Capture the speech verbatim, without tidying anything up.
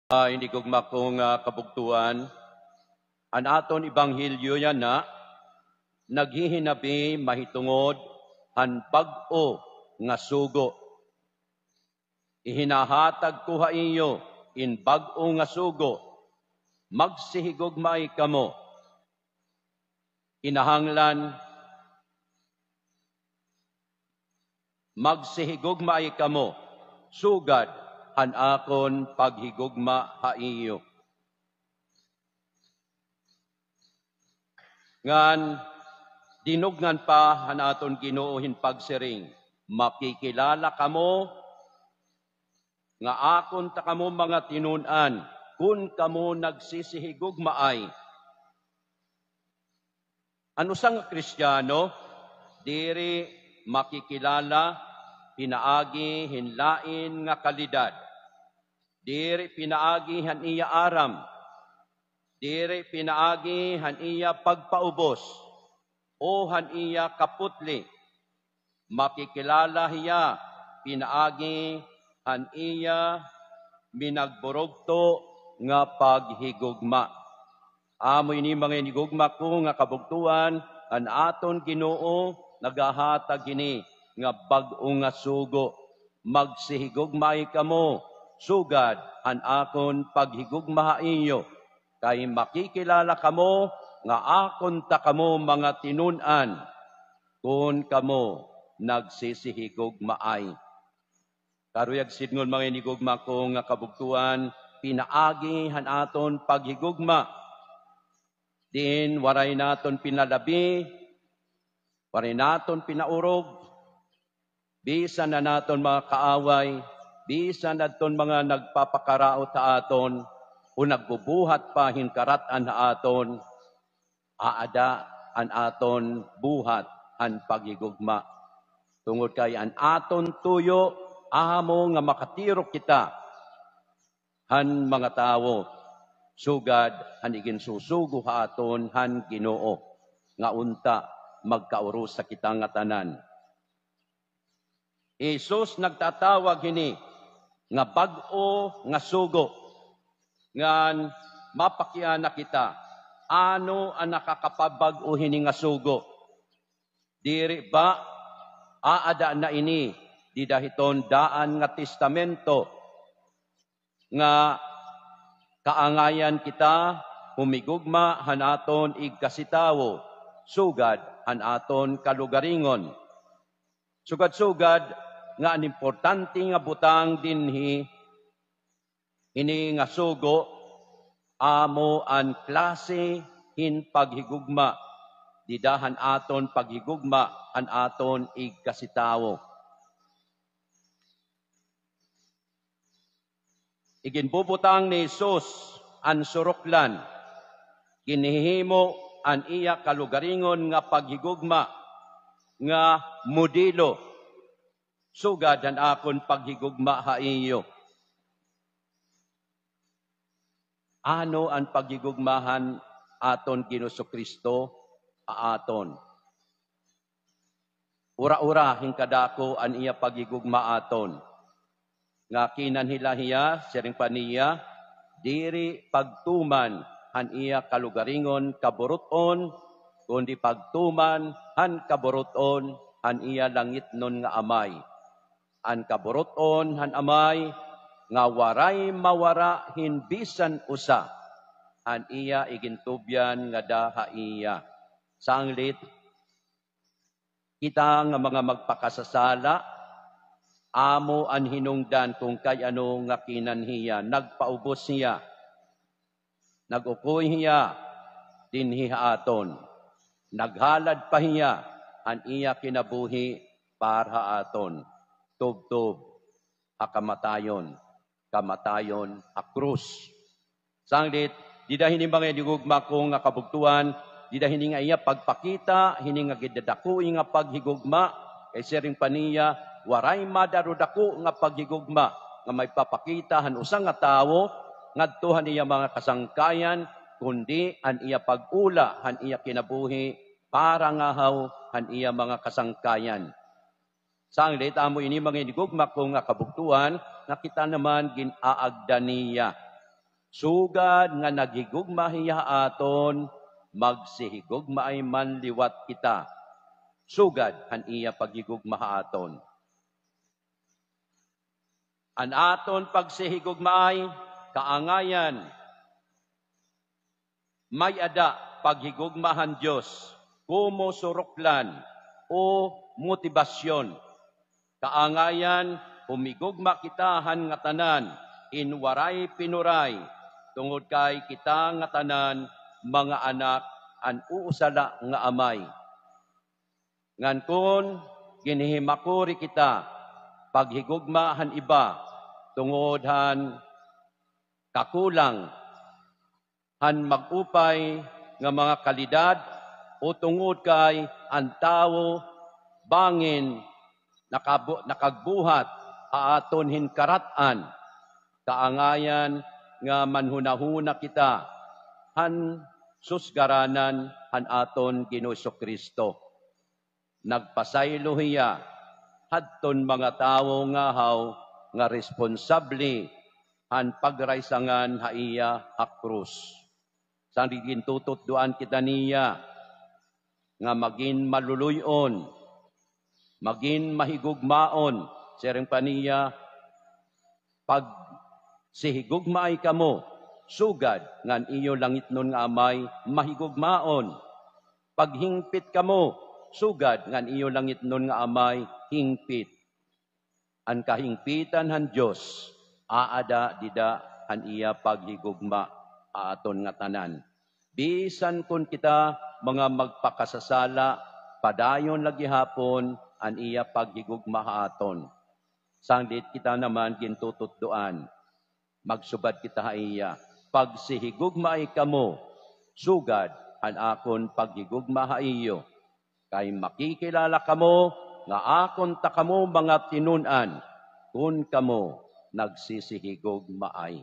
Ay, hinigugma ko nga kabugtoan, an aton ebanghelyo yana naghihinabi mahitungod han bag-o nga sugo. Ihinahatag ko ha iyo in bag-o nga sugo. Magsihigugmaay kamo. Kinahanglan magsihigugmaay kamo, sugad han akon paghigugma ha iyo. Ngan dinugngan pa han aton Ginoo hin pagsiring, makikilala kamo nga akon ta kamo mga tinun-an, kun kamo nagsisihigugmaay. An usa nga Kristiyano diri makikilala pinaagi hin lain nga kalidad, diri pinaagi han iya aram, diri pinaagi han iya pagpaubos o han iya kaputli. Makikilala hiya pinaagi han iya minagburugto nga paghigugma. Amo ini mga hinigugma ko nga kabugtoan, an aton Ginoo nagahatag hini nga bag-o nga sugo. Magsihigugmaay kamo, sugad han akon paghigugma ha iyo, kay makikilala kamo nga akon ta kamo mga tinun-an, kun kamo nagsisihigugmaay. Karuyag sidngon mga hinigugma ko nga kabugtoan, pinaagi han aton paghigugma, diin waray naton pinalabi, waray naton pinaurog, bisan an aton mga kaaway, bisan adton mga nagpapakaraot ha aton, o nagbubuhat pa hin karat-an ha aton, aada an aton buhat an paghigugma. Tungod kay an aton tuyo amo nga makatirok kita han mga tawo, sugad han iginsusugo ha aton han Ginoo, nga unta magkaurusa kita ngatanan. Jesus nagtatawag hini nga bag-o nga sugo, ngan mapakiana kita, ano an nakakapabag-o hini nga sugo? Diri ba aada na ini dida hiton daan nga testamento nga kaangayan kita humigugma han aton igkasitawo, sugad han aton kalugaringon. Sugad-sugad nga an importante nga butang dinhi, ini nga sugo, amo an klase hin paghigugma, dida han aton paghigugma han aton igkasitawo. Iginbubutang ni Jesus an suruklan, ginhihimo an iya kalugaringon nga paghigugma nga modelo, sugad han akon paghigugma ha iyo. Ano an paghigugma han aton Ginoong Kristo ha aton? Ura-ura hin kadako an iya paghigugma ha aton. Nga kinanhila hiya, siring pa niya, diri pagtuman han iya kalugaringon kaburut-on, kundi pagtuman han kaburut-on han iya langitnon nga Amay. An kaburut-on han Amay nga waray mawara hin bisan usa, an iya igintubyan ngada ha iya. Sanglit, kita nga mga magpakasasala, amo an hinungdan kon kay ano nga kinanhi hiya, nagpaubos hiya, nag-ukoy hiya dinhi ha aton, naghalad pa hiya han iya kinabuhi para ha aton, tubtob ha kamatayon, kamatayon ha krus. Sanglit, dida hini mga hinigugma ko nga kabugtoan, dida hini nga iya pagpakita hini nga gindadakoi nga paghigugma, kay siring pa niya, waray madarudako nga paghigugma nga maipapakita han usa nga tawo ngadto han iya mga kasangkayan, kundi an iya pag-ula han iya kinabuhi para ngahaw han iya mga kasangkayan. Sanglit, amo ini mga hinigugma ko nga kabugtoan nga kita naman gin-aagda niya. Sugad nga naghigugma hiya ha aton, magsihigugmaay man liwat kita sugad han iya paghigugma ha aton. An aton pagsihigugmaay, kaangayan, may-ada paghigugma han Dios komo suruklan o motibasyon. Kaangayan, humigugma kita han ngatanan in waray pinuray, tungod kay kita ngatanan mga anak han usa la nga Amay. Ngan kon ginhihimakuri kita paghigugma han iba tungod han kakulang han mag-upay nga mga kalidad, o tungod kay an tawo bangin nakabu-, nakagbuhat ha aton hin karat-an, kaangayan nga manhunahuna kita han susgaranan han aton Ginoo Jesu-Cristo. Nagpasaylo hiya hadton mga tawo ngahaw nga responsable han pagraysangan ha iya ha krus. Sanglit gintututdoan kita niya nga magin maluloy-on, magin mahigugmaon. Siring pa niya, "Pagsihigugmaay kamo, sugad ngan iyo langitnon nga Amay mahigugmaon. Paghingpit kamo, sugad ngan iyo langitnon nga Amay hingpit." An kahingpitan han Dios aada dida han iya paghigugma ha aton ngatanan. Bisan kon kita mga magpakasasala, padayon la gihapon an iya paghigugma ha aton. Sanglit kita naman gintututdoan, magsubad kita ha iya, "Pagsihigugmaay kamo, sugad han akon paghigugma ha iyo. Kay makikilala kamo nga akon ta kamo mga tinun-an, kon kamo nagsisihigugmaay."